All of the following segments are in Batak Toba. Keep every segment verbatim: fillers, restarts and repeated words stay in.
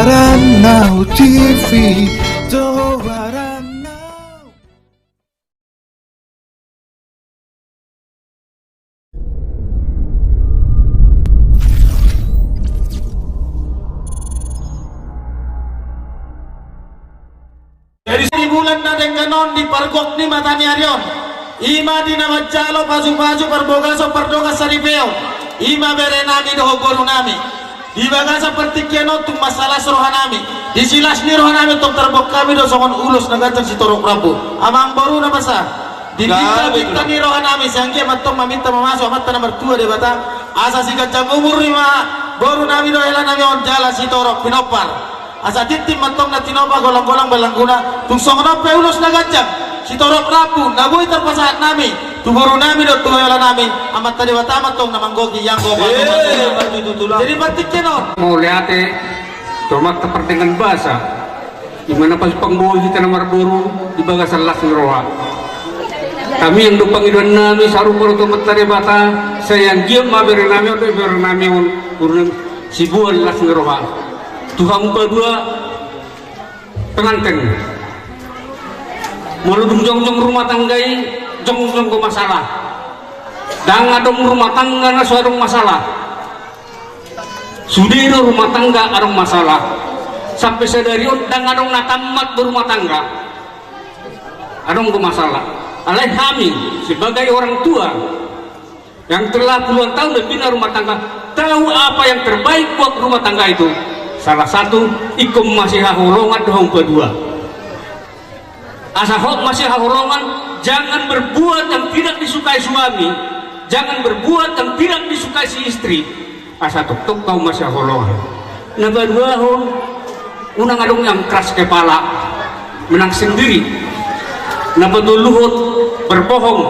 Rannau T V, do Rannau. Jadi, di bulan na denggan on, di pargok ni mata ni ari on, i ma di na manjalo pasupasu parbagason pardongansaripeon, i ma berenami dohot borunami. Di bagasan partingkian on tung mansai las rohanami. Di silas ni rohanami tong tarboan hami do songon ulos na ganjang sitorop rambu. Amang boru na basa. Di pinta-pinta ni rohanami sai anggiat ma tong maminta mamasu Amanta na martua Debata, asa siganjang umur i ma borunami dohot helanami on jala sitorop pinompar. Asa tintin ma tong na tinopa, golanggolang balangguna. Tung songon on pe ulos na ganjang sitorop rambu na boi tarpasahat nami tu borunami dohot tu helanami, Amanta Debata ma tong na manggohi, ianggo. Eh, patupa. Patupa tulang. Jadi partingkian on. Mauliate tu Amanta pardenggan basa, i ma na pasupasu pangbohi hita na marboru di bagasan las ni roha. Tamiang do pangidoannami sarupa do tu Amanta Debata, sai anggiat ma berenami on, berenami on, borunami, siboan las ni roha. Tu hamu paduahon, penganten. Molo dung jongjong rumah tangga i, jongjong do masalah. Ndang adong rumah tangga na so adong masalah. Sude do rumah tangga adong masalah. Sampe sadari on ndang adong na tammat berumah tangga. Adong do masalah. Alai hami sebagai orang tua yang telah puluhan tahun membina rumah tangga, tahu apa yang terbaik buat rumah tangga itu. Salah satu, ingkon masihaholongan do hamu paduahon. Asa hot masihaholongan, jangan berbuat yang tidak disukai suami, jangan berbuat yang tidak disukai si istri. Asa tongtong hamu masihaholongan. Na paduahon, unang adong yang keras kepala, menang sendiri. Na patoluhon, berbohong.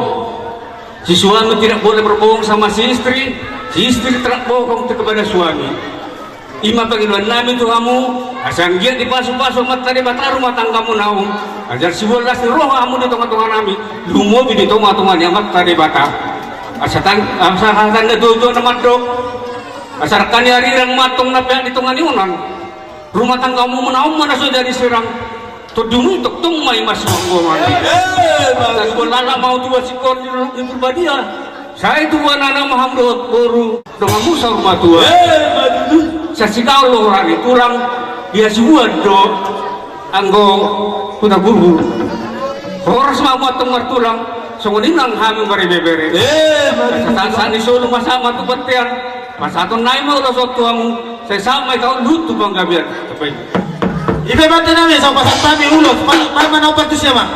Si suami tidak boleh berbohong sama si istri, si istri tidak bohong kepada suami. I ma pangidoannami tu hamu, asa anggiat dipasupasu Amanta Debata rumah tanggamuna on, asa siboan las ni roha hamu di tongatonganami, lumobi di tongatonga ni Amanta Debata. Asa tan-, asa hata ni natuatua na mandok, asa rangka ni arirang ma tong na peak di tonga ni onan. Rumah tanggamuna on ma na so jadi serang. Tondimuna tongtong ma i marsimanggoman. Eh, bagus. Asa siboan las ma hamu tubuan singkop di Purbadia. Sai tubuan anak ma hamu dohot boru. Donganmu saur matua. Eh, bagus. Sasikaon lohoran ni tulang, dia sibuan do anggo Huta Gurgura. Horas ma hamu antong martulang, songon i nang hami maribebere. Eh, bagus. Asa sahat ni solu ma sahat ma tu bontean. Pasahaton nami ma ulos on tu hamu, sai sahat ma i taon luhut tu panggabean. Sampai. Ipe bontean nami, sai pasahat hami ulos, pa-, pa-, mana opat tu siapa?